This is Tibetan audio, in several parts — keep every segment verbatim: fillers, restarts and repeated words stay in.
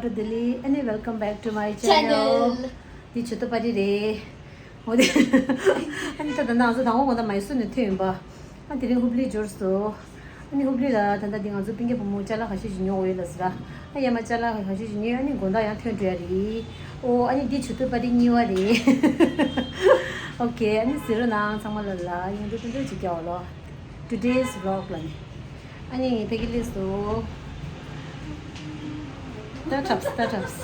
Hello, Delhi, and welcome back to my channel. Channel. འདི་ཆུ་ཚོད་པར་ཊི་རེད། འོ་དེ། ཨ་ནི་ད་ལྟ་ང་ཚོ་དང་པོ་དགོང་དག་མའི་སུར་ནས་ཐོན་ཡིན་པ། ཨ་དེ་རིང་ཧུབ་ལི་འབྱོར་སོང་། ཨ་ནི་ཧུབ་ལི་ལ་ད་ལྟ་འདི་ང་ཚོ་སྤུན་ཀྱག་བུ་མོ་ཅ་ལག་ཁ་ཤས་ཤིག་ཉོ་འོ་ཡོད་ལ་ཟེར། ཨ་ཡ་མ་ཅ་ལག་ཁ་ཤས་ཤིག་ཉོས། ཨ་ནི་དགོང་དག་ཡང་ཐོན་འགྲོ་ཡ་རེད། ཨོ་ཨ་ནི་འདི་ཆུ་ཚོད་པར་ཊི་གཉིས་པ་རེད། ཨོ་ཁེ། ཨ་ནི་གཟིགས་རོགས་གནང་། ཚང་མ་ལ་ལ་ཡང་འདུག་ཏུ་འདུག་ཅིག་སྐྱོ་ལོ། Today's vlog ལ་ནི། ཨ་ནི་ཕ་གི་ལས་སོ། Startups, startups.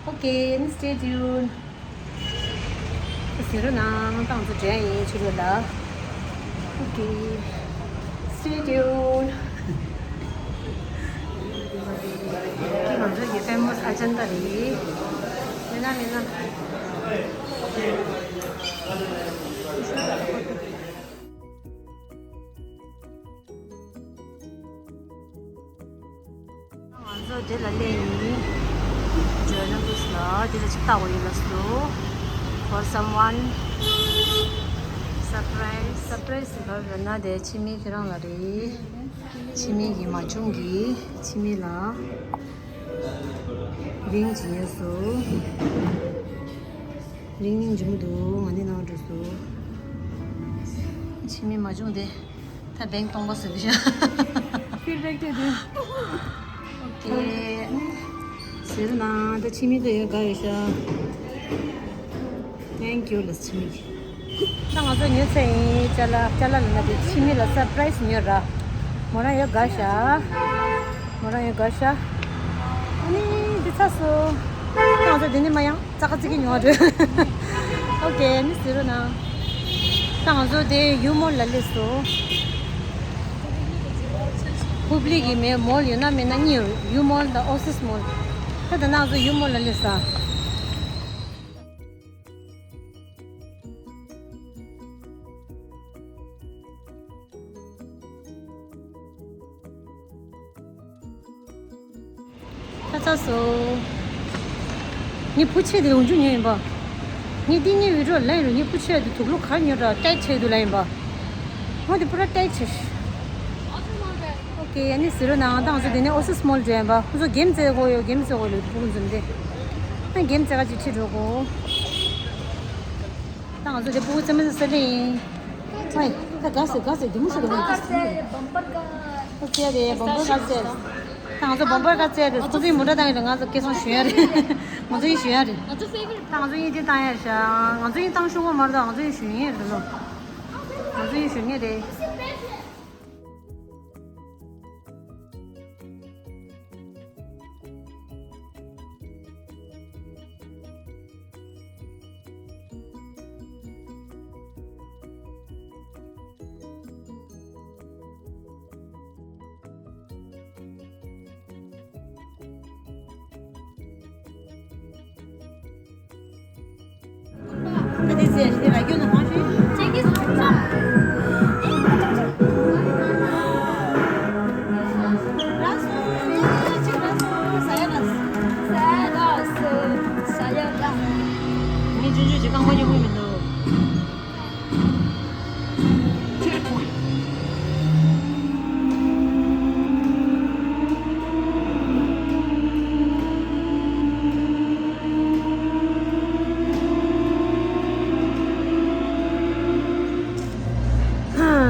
Okay, and stay tuned. ཟེར་རོ་ནང་ཏང་ཚོ་འདྲེན་ཡིན་ཆུ་རོ་ལ། Okay, stay tuned. ང་ཚོ་གི་famous agenda རེད། མེད་ན་མེད་ན། ང་ཚོ་འདི་ལ་སླེབས་ཡིན། ཇོ་ནམ་བུས་ལ་འདི་ལ་ཅིག་བལྟ་དགོས་ཡིན་ལ་སོ། For someone. Surprise. Surprise ཟེར་བ་ན་དེ་ཕྱི་མི་ཁྱེད་རང་ལ་རེད། ཕྱི་མི་གི་མ་བྱུང་གི་ཕྱི་མི་ལ་རིང་ཇི་ཡོད་སོ། རིང་ཉིན་འཇུ་མི་འདུག་ང་ནི་ནང་འགྲོ་སོ། ཕྱི་མི་མ་བྱུང་སྟེ། ད་བེང་སྟོང་པ་ཟེར་བཞག Feedback དེ་དུས། Okay. ཟེར་ན་ད་ཕྱི་མི་ད་ཡོད་དགའ་ཡོད་ཤག Thank you ལ་ཕྱི་མི། ད་ང་ཚོ་ཉོ་ཚེ་ཡིན་ཅ་ལག་ཅ་ལག་ལ་ན་དེ་ཕྱི་མི་ལ་surprise ཉོ་ར། མོ་རང་ཡོད་དགའ་ཤག་མོ་རང་ཡོད་དགའ་ཤག་ཨ་ནི་འདི་ཚ་སོ། ད་ང་ཚོ་འདི་ནི་མ་ཡང་། ཙག་ཙིག་གི་ཉོ་རེད། Okay, ནི་ཟེར་རོ་ན། ད་ང་ཚོ་དེ་ཡུ་མོལ་ལ་སླེབས་སོང་། ཧུབ་ལི་གི་མེ་མོལ་ཡོད་ན་མེད་ན་གཉིས་ཡོད། ཡུ་མོལ་དང་ཨོ་སིས་མོལ། ད་ད་ང་ཚོ་ཡུ་མོལ་ལ་སླེབས་སོང་། ད་ཚ་སོ། ངའི་བུ་ཆེ་དེ་ལོངས་སྤྱོད་ཉོས་ཡིན་པ། ངས་འདི་ངའི་བི་ཌིའོ་ལ་ཡིན་རུང་ངའི་བུ་ཆེ་དེ་དུག་ལོག་ག་ཉོས་ར་ཏའིཊ་བྱས་འདུག་ལ་ཡིན་པ། ང་དེ་པུ་ར་ཏའིཊ་བྱས། Okay, ཨ་ནི་ཟེར་རོ་ནང་ད་ང་ཚོ་དེ་ནས་ཨོ་སིས་མོལ་འགྲོ་ཡིན་པ། ཁོ་ཚོ་གེམ་རྩེ་གོ་ཡོད། གེམ་རྩེ་གོ་ལོ་ཕྲུ་གུ་འཛོམས་ཏེ། ཨ་གེམ་རྩེ་ག་ཅིག་ཁྲིད་འགྲོ་གོ། ད་ང་ཚོ་དེ་ཕྲུ་གུ་རྩེད་མོ་རྩེ་ས་ལེ་ཡིན། ཧོꯏ། ད་དགའ་སེ་དགའ་སེ་དེ་མོ་ཞིག་ལ་ཡིན། ཨོ་ཁེ་རེད། བོམ་བར་ག་རྩེ་རེད། ད་ང་ཚོ་བོམ་བར་ག་རྩེ་རེད། ཁོ་ཚོ་ཡིན་མོ་ཊ་བཏང་ཡོད་རེད། ང་ཚོ་སྐད་གསང་ཞུ་ཡ་རེད། ང་ཚོ་ཡིན་ཞུ་ཡ་རེད། ད་ང་ཚོ་ཡིན་དེ་བཏང་ཡ་ཤག་ང་ཚོ་ཡིན་བཏང་ཤོག་མ་རེད། ད་ང་ཚོ་ཡིན་ཞུ་ཡིན་རེད་ལོ། ང་ཚོ་ཡིན་ཞུ་ངེས་རེད། མི་ཆུང་ཆུང་ཅིག་རྐང་པ་སྙོམས་མི་འདུག་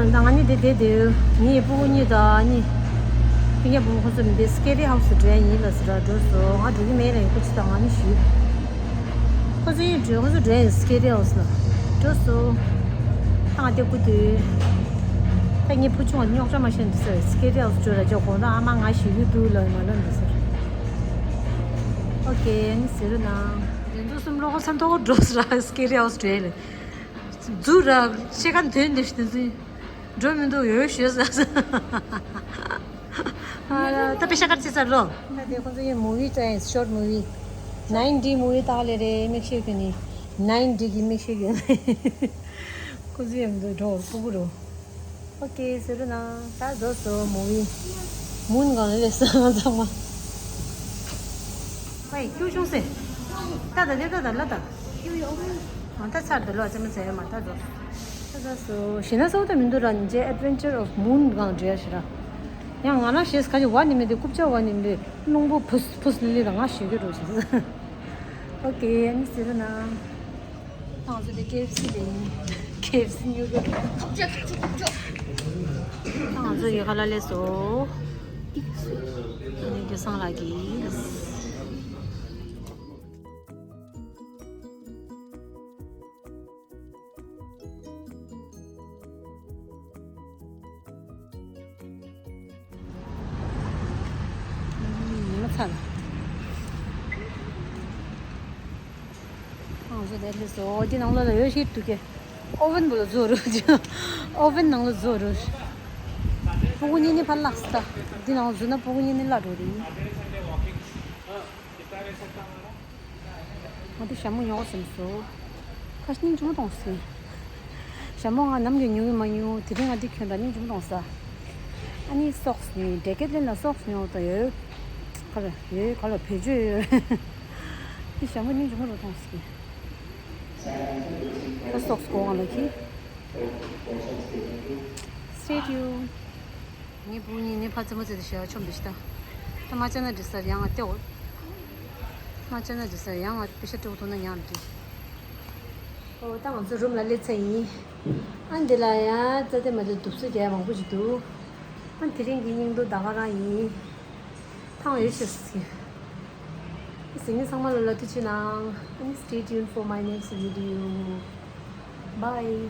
ད་ང་གཉིས་དེ་བསྡད་དེ་ངའི་སྤུ་གུ་གཉིས་དང་ནི་ཕི་ཉ་བུ་མོ་ཁོ་ཚོ་མི་དེ་སི་ཀེ་རི་ཧའུ་སི་འགྲོ་ཡ་ཡིན་ལ་ཟེར་ར་འགྲོ་སོང་། ང་འགྲོ་གི་མེད་ལ་ཡིན་ཁོ་ཚོ་དང་ང་ནི་ཞུས། ཁོ་ཚོ་ཡིན་འགྲོ་ཁོ་ཚོ་འགྲོ་ཡ་ཡིན་སི་ཀེ་རི་ཧའུ་སི་ལ་འགྲོ་སོང་། ད་ང་དེ་སྐུ་དུས་ད་ངའི་བུ་ཆུང་བ་རྙོག་དྲ་མ་ཤེས་འདུག་ཟེར། སི་ཀེ་རི་ཧའུ་སི་འགྲོ་ར་ཅོ་གོང་ད་ཨ་མ་ང་ཞུས་ཡོད་འདུག་ལ་ང་ལ་འདུག་ཟེར། ཨོ་ཀེ་ནི་ཟེར་ར་ན་དེ་ཚོ་སུམ་ལོ་ཁོ་ཚ་མཐོ་བོ་འགྲོ་ཟེར་ར་སི་ཀེ་རི་ཧའུ་སི་འགྲོ་ཡ་ལེ། རྫུ་ར་ཤེས་ཁ་འདོན་འདི་ཞིག་འདི་འདྲ་འགྲོ་མི་འདུག་ཡོད་ཤོད་ཟེར། ད་པེ་ཤ་ཀར་ཅི་ཟེར་ལོ། ད་དེ་ཁོང་ཚོ་ཡིན་མུ་བི་ཊ་ཡིན། ཤོར་ཊ་མུ་བི། ནའིན་ཌི་མུ་བི་ད་ལེ་རེད། མིག་ཤེལ་གྱོན་ནི། ནའིན་ཌི་གི་མིག་ཤེལ་གྱོན་ནི། ཁོང་ཚོ་ཡིན་འདུག་འགྲོ་སྤུ་གུ་རོ། ཨོ་ཀེ་ཟེར་རོ་ན་ད་རྫོགས་སོ་མུ་བི། མུན་གང་ལས་སོང་ཚང་མ། ཧོꯏ་ཁྱུག་བྱུང་སེ། ད་ད་དེ་ད་ད་ལ་ད། ཨ་ད་ཚར་འདུག་ལོ་ཅི་མ་ཚར་ཡོད་མ་ད་རྫོགས། ད་རྫོགས་སོ་ཞེ་ན་སོ་ད་མི་འདུག་ར་ཉིན་རྗེས་Adventure of Moon གང་འདྲ་ཞེ་ར། ཡང་ང་རང་ཞེས་ག་ཅི་བ་ནི་མི་འདུག་རྐུབ་ཀྱག་བ་ནི་མི་འདུག་རླུང་བུ་ཕུས་ཕུས་ལི་ལི་དང་ང་ཞུ་གི་འགྲོ་ཆེ། ཨོ་ཀེ། ཨ་ནི་ཟེར་ན། ང་ཚོ་དེ་ཀེ་ཨེཕ་སི་ལ་ཡིན། ཀེ་ཨེཕ་སི་ཉོ་གི་རེད། ང་ཚོ་ཡི་ག་ལ་ལས་སོ། ཨ་ནི་རྒྱུ་སང་ལ་གི། ང་ཚོ་དེ་ལས་སོ། འདི་ནང་ལོགས་ལ་ཡོད་ཤིག་འདུག་གས། ཨོ་ཝན་བུ་ལ་བཟོ་རུ། ཨོ་ཝན་ནང་ལ་བཟོ་རུ། སྤུ་གུ་གཉིས་ནི་ཕར་བརླགས་སོང་། འདི་ནང་བཟོས་ན་སྤུ་གུ་གཉིས་ནི་བརླག་འགྲོ་རེད། ང་དེ་ཞྭ་མོ་ཉོ་བསམ་སོང་། ཁ་ཤས་སྙིང་རྗེ་མོ་གཏོང་སོང་། ཞྭ་མོ་ང་ནམ་རྒྱུན་ཉོ་གི་མ་ཉོ། དེ་རིང་ང་དེ་གྱོན་དང་སྙིང་རྗེ་མོ་གཏོང་ས། ཨ་ནི་སོག་སི་ནི་ཌེ་ཀེ་ཐ་ལོན་ལ་སོག་སི་ཉོ་དང་ཡོད། ག་ལ་ཡོད་ག་ལ་བེད་སྤྱོད་ཡོད། དེ་ཞྭ་མོ་སྙིང་རྗེ་མོ་རུ་གཏོང་སོང་། ད་སོག་སི་གོ་ང་ལ་ཁྱི། Stay tuned. ངའི་བུ་གཉིས་ནི་ཕ་ཙེ་མ་ཙེ་དེ་ཞེ་བ་ཆོམ་དེ་ཤི་ད། ད་མ་ཅ་ན་འདྲི་སར་ཡང་ང་ལྟེ་འོ། མ་ཅ་ན་འདྲི་སར་ཡང་ང་པེ་ཤ་སྤྲོ་ཐུག་ན་ཉང་འདྲི། ཨོ་ད་ང་ཚོ་རུམ་ལ་སླེབས་ཚར་ཡིན། ཨ་འདི་ལ་ཡང་ཙ་ཙེ་མ་ཙེ་དུབ་སུ་རྒྱག་མང་པོ་ཞིག་འདུག་ཨ་དེ་རིང་གི་སྙིང་སྡུག་ད་ག་རང་ཡིན། ཐང་ཡོད་ཤི་སི། སི་ནི་ཚང་མ་ལ་ལ་ཐུགས་ཆེ་གནང་། ཨ་ནི་stay tuned for my next video. Bye.